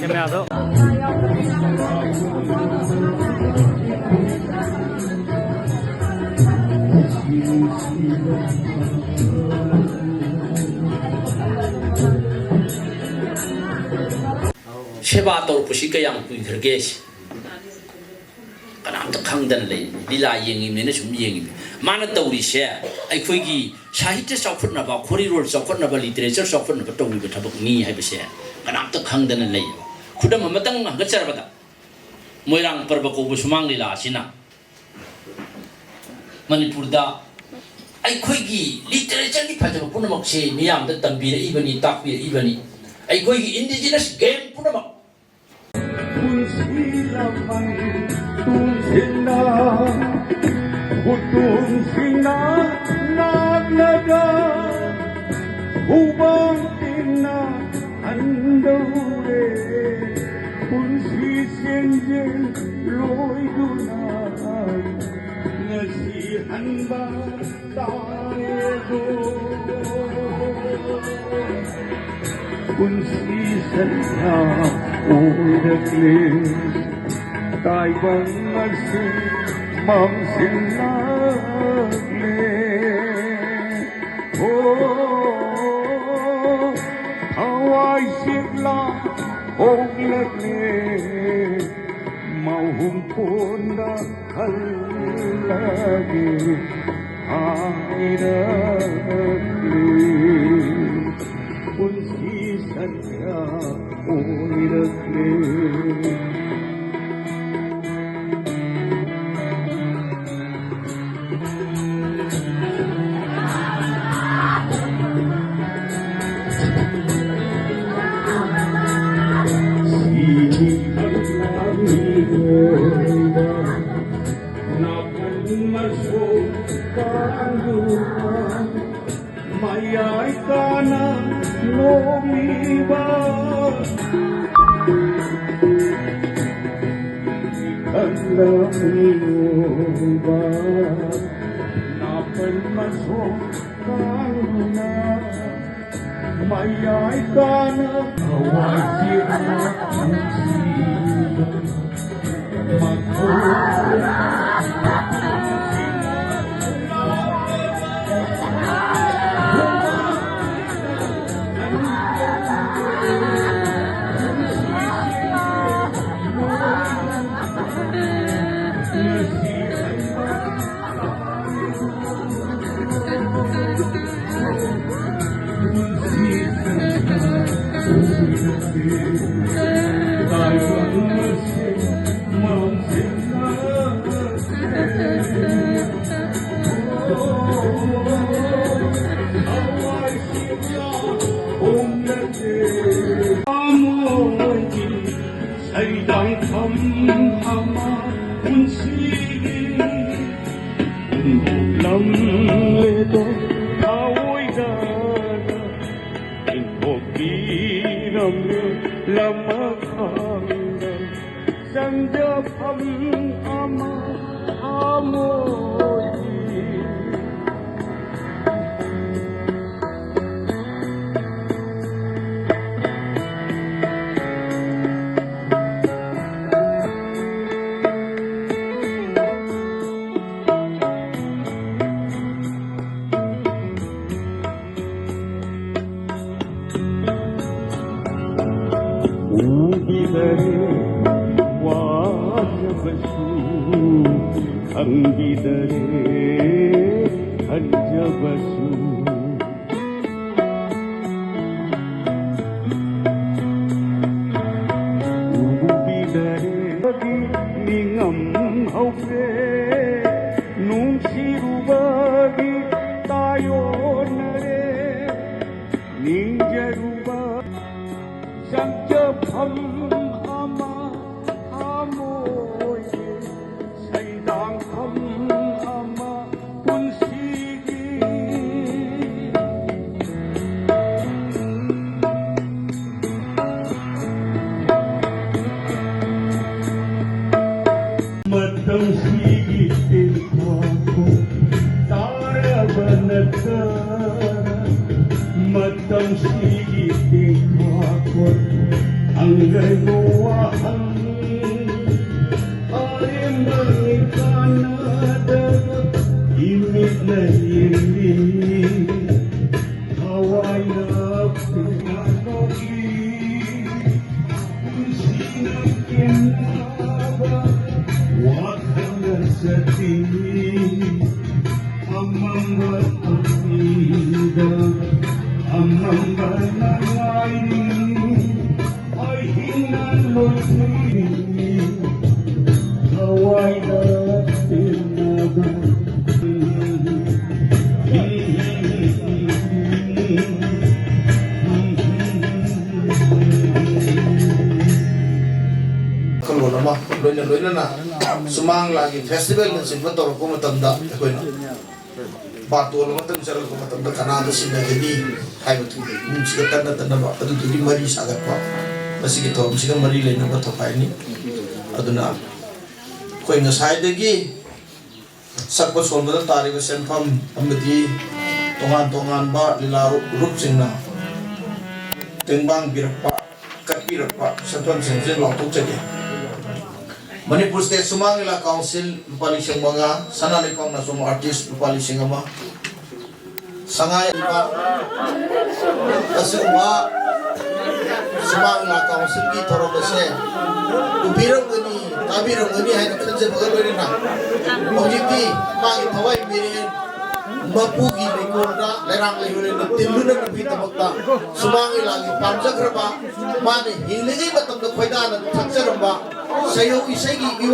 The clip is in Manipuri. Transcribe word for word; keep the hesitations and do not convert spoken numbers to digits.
ꯀꯦꯃꯦꯔꯥꯗꯣ꯫ ꯁꯦꯕꯥ ꯇꯧꯔꯛꯄꯁꯤ ꯀꯌꯥꯝ ꯀꯨꯏꯈ꯭ꯔꯒꯦ? ꯀꯅꯥꯝꯇ ꯈꯪꯗꯅ ꯂꯩ꯫ ꯂꯤꯂꯥ ꯌꯦꯡꯉꯤꯕꯅꯤꯅ ꯁꯨꯝ ꯌꯦꯡꯉꯤꯕꯅꯤ꯫ ꯃꯥꯅ ꯇꯧꯔꯤꯁꯦ ꯑꯩꯈꯣꯏꯒꯤ ꯁꯥꯍꯤꯇ꯭ꯌ ꯆꯥꯎꯈꯠꯅꯕ, ꯈꯣꯔꯤꯔꯣꯜ ꯆꯥꯎꯈꯠꯅꯕ, ꯂꯤꯇꯔꯦꯆꯔ ꯆꯥꯎꯈꯠꯅꯕ ꯇꯧꯔꯤꯕ ꯊꯕꯛꯅꯤ ꯍꯥꯏꯕꯁꯦ ꯀꯅꯥꯝꯇ ꯈꯪꯗꯅ ꯂꯩꯌꯦꯕ꯫ ꯈꯨꯗꯝ ꯑꯃꯇꯪ ꯍꯪꯒꯠꯆꯔꯕꯗ, ꯃꯣꯏꯔꯥꯡ ꯄꯔꯕ ꯀꯧꯕ ꯁꯨꯃꯥꯡ ꯂꯤꯂꯥ ꯑꯁꯤꯅ ꯃꯅꯤꯄꯨꯔꯗ ꯑꯩꯈꯣꯏꯒꯤ ꯂꯤꯇꯔꯦꯆꯔꯒꯤ ꯐꯖꯕ ꯄꯨꯝꯅꯃꯛꯁꯦ ꯃꯤꯌꯥꯝꯗ ꯇꯝꯕꯤꯔꯛꯏꯕꯅꯤ, ꯇꯥꯛꯄꯤꯔꯛꯏꯕꯅꯤ꯫ ꯑꯩꯈꯣꯏꯒꯤ ꯏꯟꯗꯤꯖꯤꯅꯁ ꯒꯦꯝ ꯄꯨꯝꯅꯃꯛ ꯄꯨꯟꯁꯤ ꯂꯃꯟ ꯇꯨꯡꯁꯤꯟꯅ ꯈꯨꯇꯨꯝꯁꯤꯡꯅ ꯅꯥꯛꯂꯒ ꯈꯨꯕꯥꯡ ꯇꯤꯟꯅ ꯍꯟꯗꯧꯔꯦ꯫ ꯄꯨꯟꯁꯤ ꯆꯦꯟꯖꯦꯜ ꯂꯣꯏꯗꯨꯅ ꯉꯁꯤ ꯍꯟꯕ ꯇꯥꯔꯦꯗꯣ꯫ ꯄꯨꯟꯁꯤ ꯁꯟꯊꯥ ꯑꯣꯏꯔꯛꯂꯦ꯫ ꯇꯥꯏꯕꯪ ꯑꯁꯤ ꯃꯝꯁꯤꯜꯂꯛꯂꯦ꯫ ꯍꯣ, ꯊꯋꯥꯏ ꯁꯤꯠꯂ ꯍꯧꯒꯠꯂꯛꯂꯦ꯫ ꯃꯍꯨꯝ ꯀꯣꯟꯗ ꯈꯜꯂꯒꯦ ꯍꯥꯏꯔꯛꯂꯦ꯫ ꯄꯨꯟꯁꯤ ꯁꯟꯊꯥ ꯑꯣꯏꯔꯛꯂꯦ꯫ ꯁꯤꯒꯤ ꯈꯪꯂꯕ ꯃꯤꯑꯣꯏꯕ ꯅꯥꯀꯟ ꯃꯁꯣꯛ ꯀꯥꯡꯗꯨꯅ ꯃꯌꯥꯏ ꯀꯥꯅ ꯅꯣꯛꯂꯤꯕ ꯈꯪꯂꯕ ꯃꯤꯑꯣꯏꯕ ꯅꯥꯀꯟ ꯃꯁꯣꯛ ꯀꯥꯡꯗꯨꯅ ꯃꯌꯥꯏ ꯀꯥꯅ ꯊꯋꯥꯏꯁꯤ ꯅꯨꯡꯁꯤꯕ ꯃꯈꯣꯜ꯫ ꯁꯩꯗꯥꯡꯐꯝ ꯑꯃ ꯄꯨꯟꯁꯤꯒꯤ ꯂꯝꯂꯦꯗꯣ ꯊꯥꯑꯣꯏꯗꯅ ꯏꯟꯊꯣꯛꯄꯤꯔꯝꯂꯦ ꯂꯃꯈꯥꯡꯗ ꯆꯪꯖꯐꯝ ꯑꯃ ꯊꯥꯃꯣꯏꯒꯤ꯫ ꯎꯈꯤꯗꯔꯦ ꯋꯥꯖꯕꯁꯨ, ꯈꯪꯈꯤꯗꯔꯦ ꯈꯟꯖꯕꯁꯨ꯫ ꯎꯕꯤꯗꯔꯦ ꯅꯤꯡꯉꯝ ꯍꯧꯈ꯭ꯔꯦ, ꯅꯨꯡꯁꯤꯔꯨꯕꯒꯤ ꯇꯥꯏꯑꯣꯟꯅꯔꯦ, ꯅꯤꯡꯖꯔꯨꯕ ꯆꯪꯖꯐꯝ ꯑꯃ ꯊꯥꯃꯣꯏꯒꯤ ꯁꯩꯗꯥꯡꯐꯝ ꯑꯃ ꯄꯨꯟꯁꯤꯒꯤ꯫ ꯃꯇꯝꯁꯤꯒꯤ ꯇꯦꯟꯊꯥꯈꯣꯡ ꯇꯥꯔꯕ ꯅꯠꯇꯅ ꯃꯇꯝ ꯅꯨꯡꯁꯤꯒꯤ ꯇꯦꯡꯊꯥꯈꯣꯜ ꯍꯪꯒꯔꯕ ꯋꯥꯍꯪ ꯑꯔꯦꯝꯕꯒꯤ ꯀꯥꯟꯅꯗꯕ ꯏꯃꯤꯠꯅ ꯌꯦꯡꯂꯤ ꯊꯋꯥꯏꯅ ꯄꯦꯟꯅ ꯅꯣꯛꯂꯤ ꯅꯨꯡꯁꯤꯅ ꯀꯦꯟꯅꯕ ꯋꯥꯈꯜꯅ ꯆꯠꯂꯤ ꯑꯃꯝꯕ ꯄꯨꯟꯁꯤꯗ ꯑꯃꯝꯕꯅ ꯉꯥꯏꯔꯤ ꯑꯍꯤꯡꯅ ꯂꯣꯏꯁꯤꯜꯂꯤ ꯊꯋꯥꯏꯗ ꯇꯤꯟꯅꯕ ꯋꯥꯈꯜꯂꯣꯟ ꯑꯃ ꯂꯣꯏꯅ ꯂꯣꯏꯅꯅ ꯁꯨꯃꯥꯡ ꯂꯤꯂꯥꯒꯤ ꯐꯦꯁꯇꯤꯚꯦꯜꯅꯆꯤꯡꯕ ꯇꯧꯔꯛꯄ ꯃꯇꯝꯗ ꯑꯩꯈꯣꯏꯅ ꯕꯥꯇꯣꯟ ꯑꯃꯇꯪ ꯆꯠꯂꯛꯄ ꯃꯇꯝꯗ ꯀꯅꯥꯗ ꯁꯤꯟꯅꯒꯅꯤ ꯍꯥꯏꯕꯗꯨꯒꯤ ꯏꯃꯨꯡꯁꯤꯒ ꯇꯠꯅ ꯇꯠꯅꯕ ꯑꯗꯨꯗꯨꯒꯤ ꯃꯔꯤ ꯁꯥꯒꯠꯄ ꯃꯁꯤꯒꯤ ꯊꯧꯔꯝꯁꯤꯒ ꯃꯔꯤ ꯂꯩꯅꯕ ꯊꯧꯀꯥꯏꯅꯤ꯫ ꯑꯗꯨꯅ ꯑꯩꯈꯣꯏ ꯉꯁꯥꯏꯗꯒꯤ ꯁꯛꯄ ꯁꯣꯟꯕꯗ ꯇꯥꯔꯤꯕ ꯁꯦꯟꯐꯝ ꯑꯃꯗꯤ ꯇꯣꯉꯥꯟ ꯇꯣꯉꯥꯟꯕ ꯂꯤꯂꯥ ꯒ꯭ꯔꯨꯞꯁꯤꯡꯅ ꯇꯦꯡꯕꯥꯡꯕꯤꯔꯛꯄ, ꯀꯠꯄꯤꯔꯛꯄ ꯁꯦꯟꯐꯝꯁꯤꯡꯁꯦ ꯂꯥꯎꯊꯣꯛꯆꯒꯦ꯫ ꯃꯅꯤꯄꯨꯔ ꯁ꯭ꯇꯦꯠ ꯁꯨꯃꯥꯡ ꯂꯤꯂꯥ ꯀꯥꯎꯟꯁꯤꯜ ꯂꯨꯄꯥ ꯂꯤꯁꯤꯡ ꯃꯉꯥ, ꯁꯅꯥ ꯂꯩꯕꯥꯛ ꯅꯥꯆꯣꯝ ꯑꯥꯔꯇꯤꯁ ꯂꯨꯄꯥ ꯂꯤꯁꯤꯡ ꯑꯃ, ꯁꯉꯥꯏ ꯂꯩꯕꯥꯛ ꯑꯁꯤꯒꯨꯝꯕ ꯁꯨꯃꯥꯡ ꯂꯤꯂꯥ ꯀꯥꯎꯟꯁꯤꯜꯒꯤ ꯊꯧꯔꯝ ꯑꯁꯦ ꯎꯕꯤꯔꯝꯒꯅꯤ, ꯇꯥꯕꯤꯔꯝꯒꯅꯤ ꯍꯥꯏꯅ ꯈꯟꯖꯕꯒ ꯂꯣꯏꯅꯅ ꯍꯧꯖꯤꯛꯇꯤ ꯃꯥꯒꯤ ꯊꯋꯥꯏ ꯃꯤꯔꯦꯟ ꯃꯄꯨꯒꯤ ꯂꯩꯀꯣꯜꯗ ꯂꯩꯔꯥꯡ ꯂꯩꯔꯣꯜꯅ ꯇꯤꯜꯂꯨꯅꯅꯕꯒꯤꯗꯃꯛꯇ ꯁꯨꯃꯥꯡ ꯂꯤꯂꯥꯒꯤ ꯄꯥꯝꯖꯈ꯭ꯔꯕ ꯃꯥꯅ ꯍꯤꯡꯂꯤꯉꯩ ꯃꯇꯝꯗ ꯈꯣꯏꯗꯥꯅ ꯊꯛꯆꯔꯝꯕ ꯁꯩꯍꯧ ꯏꯁꯩꯒꯤ